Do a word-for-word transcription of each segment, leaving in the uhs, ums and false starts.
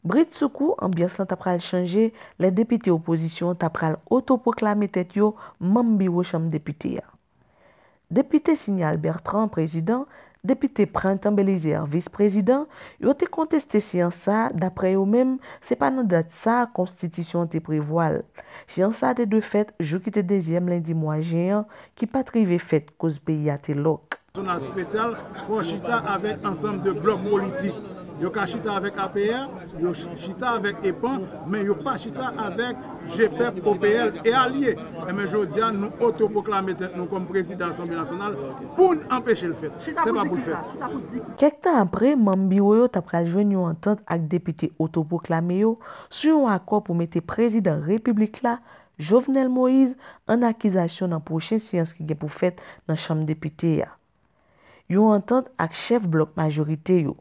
Bridsoukou, anbyans lan ta pral chanje lè depite opozisyon an ta pral otopwoklame tèt yo manm biwo chanm depite a. Depite Signal Bertrand, prezidan, depite Printemps Belizaire, vis prezidan, yo te konteste seyans sa a, daprè yo menm, se pa nan dat sa a konstitisyon an te prevwa l. Seyans sa a te dwe fèt jou ki te dezyèm lendi mwa jen an, ki pa t rive fèt koz peyi a te lòk. Nasyonal espesyal, fò chita avèk ansanm de blòk politik. Yo ka chita avèk A P R, yo ch- chita avèk epan, men yo pa chita avèk G pèp, O P L e alye. Enben, jodi a, nou otopwoklame tèt nou kòm prezidan Asanble Nasyonal pou n anpeche l fèt. Se pa pou l fèt. Kèk tan apre, manm biwo yo ta pral jwenn yon antant ak depite otopwoklame yo sou yon akò pou mete prezidan repiblik la, Jovenel Moïse, ann akizasyon nan pwochen seyans ki gen pou fèt nan chanm depite a. Yon antant ak chèf blòk majorite yo.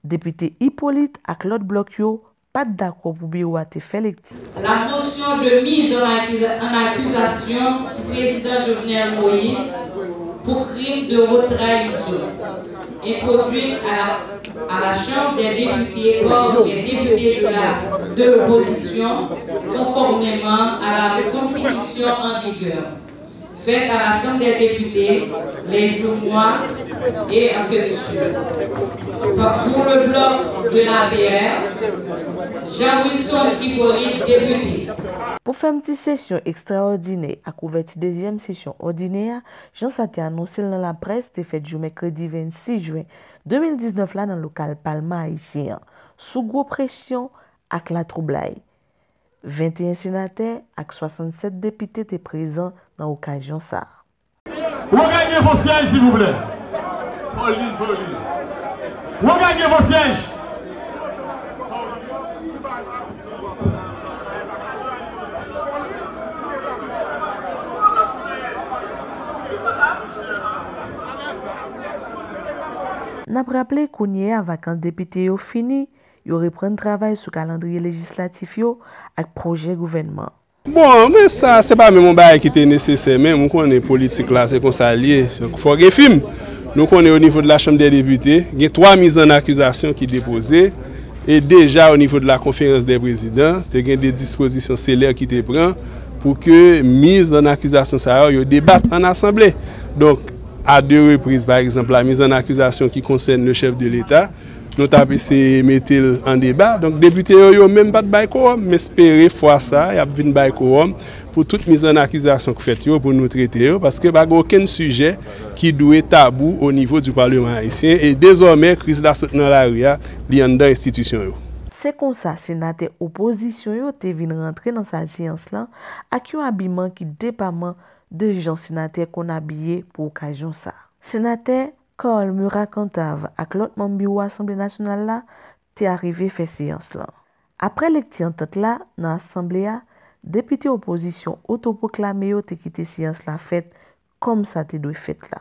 Depite Hyppolite ak lòt blòk yo pa t dakò pou biwo a te fè lekti. La motion de mise en accusa- en accusation du président Jovenel Moïse pour crime de haute trahison, introduite à la, à la Chambre des députés par les députés de la, de l'opposition, conformément à la Constitution en vigueur, faite à la Chambre des députés les jours, mois et en question. Pour le bloc de l'A P R, Jean Wilson Hyppolite, député. Pou fèmen ti sesyon ekstraòdinè ak ouvèti dezyèm sesyon òdinè a, jan sa te anonse l nan laprès, te fèt jou mèkredi vennsis jen de mil diznèf la nan lokal Palman Ayisyen an, sou gwo presyon ak latwoublay. Venteyen senatè ak swasannsèt depite te prezan nan okazyon sa a. Regagner vos sièges, s'il vous plaît. Fò l li, fò l li. Regagner vos sièges. N ap raple, kounye a, vakans depite yo fini, yo reprann travay sou kalandriye lejislatif yo ak pwojè gouvènman. Bon, men sa, se pa menm yon bagay ki te nesesè menm, ou konnen politik la, se konsa l ye. Donk, fò gen fim. Nou konnen o nivo de la Chanm dè Depite, gen twa miz an akizasyon ki depoze, e deja o nivo de la Konferans dè Prezidan, te gen de dispozisyon selè ki te pran pou ke miz an akizasyon sa yo, yo debat an asanble. Donk, a de repriz, pa egzanp, la miz an akizasyon ki konsène le chèf de Leta, nou t ap eseye mete l an deba. Donk, depite yo, yo menm pa t bay kowòm. M espere fwa sa a, y ap vin bay kowòm pou tout miz an akizasyon k fèt yo, pou nou trete yo, paske pa gen okenn sijè ki dwe tabou o nivo di Palman ayisyen. E dezòmè, kriz la sot nan lari a, li anndan enstitisyon yo. Se konsa, senatè opozisyon yo te vin rantre nan sal seyans lan ak yon abiman ki depaman de jan senatè konn abiye pou okazyon sa a. Senatè Carl Murat Cantave ak lòt manm biwo Asanble Nasyonal la te arive fè seyans lan. Apre lekti antant la nan Asanble a, depite opozisyon otopwoklame yo te kite seyans la fèt kòm sa te dwe fèt la.